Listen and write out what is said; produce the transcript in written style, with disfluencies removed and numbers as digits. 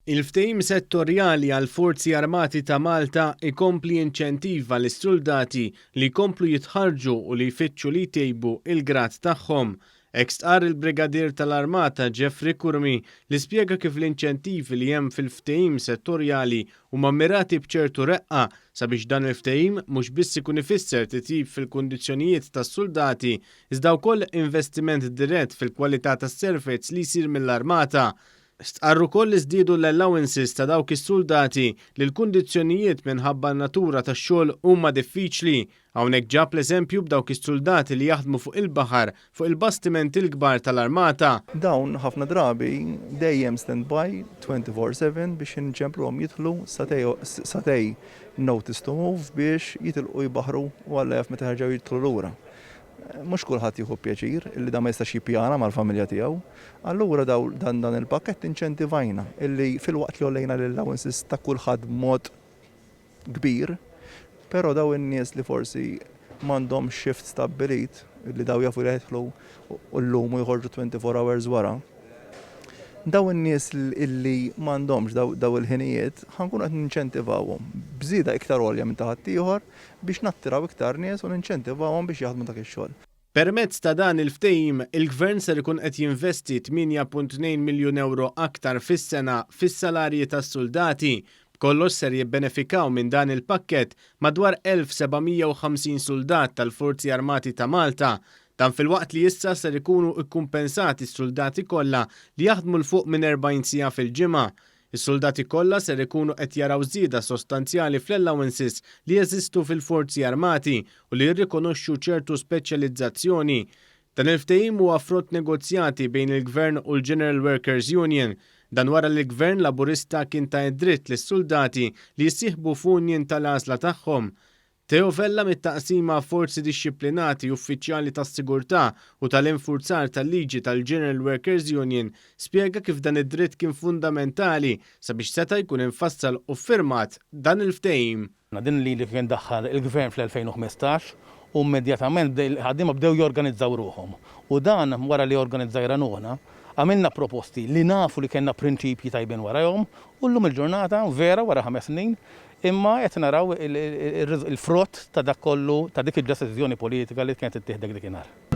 Il-ftehim settorjali għall-Forzi Armati ta' Malta jkompli jinċentiva lis-suldati li jkomplu jitħarrġu u li jfittxu li jtejbu l-grad tagħhom. Hekk stqarr il-Brigadier tal-Armata Jeffrey Curmi li spjega kif l-inċentivi li hemm fil-ftehim settorjali huma mmirati b'ċertu reqqa sabiex dan il-ftehim mhux biss ikun ifisser titjib fil-kundizzjonijiet tas-suldati iżda wkoll investiment dirett fil-kwalità tas-servizz li jsir mill-Armata. Stqarr ukoll li żdiedu l-allowances ta' dawk is-suldati li l-kundizzjonijiet minħabba n-natura tax-xogħol huma diffiċli. Hawnhekk ġab l-eżempju b'dawk is-suldati li jaħdmu fuq il-baħar fuq il-bastimenti l-kbar tal-Armata. Dawn ħafna drabi dejjem stand by 24/7 biex inċempluhom jidħlu sagħtej notice to move biex jitilqu jbaħħru u Alla jaf meta jerġgħu jidħlu lura. Mhux kulħadd jieħu pjaċir illi dan ma jistax jippjana mal-familja tiegħu. Allura daw dan dan il-pakkett inċentivajna illi filwaqt li għollejna l-allowances ta' kulħadd b'mod kbir, però daw in-nies li forsi m'għandhomx shift stabbilit, illi daw jafu li jidħlu llum u joħorġu 24 hours wara, Dawn in-nies illi m'għandhomx dawn il-ħinijiet ħa nkunu qed ninċentivawhom b'żieda iktar għolja minn ta' ħaddieħor biex nattiraw iktar nies u ninċentivawhom biex jaħdmu dak ix-xogħol. Permezz ta' dan il-ftehim, il-Gvern ser ikun qed jinvesti 8.2 miljun ewro aktar fis-sena fis-salarji tas-suldati. B'kollox ser jibbenefikaw minn dan il-pakkett madwar 1,750 suldat tal-Forzi Armati ta' Malta. Dan filwaqt li issa ser ikunu kkumpensati s-suldati kollha li jaħdmu 'l fuq minn 40 siegħa fil-ġimgħa. Is-suldati kollha ser ikunu qed jaraw żieda sostanzjali fl-allowances li jeżistu fil-Forzi Armati u li jirrikonoxxu ċertu speċjalizzazzjoni. Dan il-ftehim huwa frott negozjati bejn il-Gvern u l-General Workers Union. Dan wara li l-Gvern Laburista kien ta id-dritt lis-suldati li jissieħbu f'union tal-għażla tagħhom. Theo Vella mit-Taqsima Forzi Dixxiplinati Uffiċjali tas-Sigurtà u tal-Infurzar tal-Liġi tal-General Workers Union spjega kif dan id-dritt kien fundamentali sabiex seta' jkun imfassal u ffirmat dan il-ftehim. Din il-liġi kien daħħal il-Gvern fl-2015 u immedjatament il-ħaddiema bdew jorganizzaw ruħhom. U dan wara li organizzajna ruħna, għamilna proposti li nafu li kellna prinċipji tajbin warajhom u llum il-ġurnata, vera wara ħames snin, Imma qed naraw il-frott ta' dak kollu, ta' dik id-deċiżjoni politika li kienet ittieħdek dakinhar.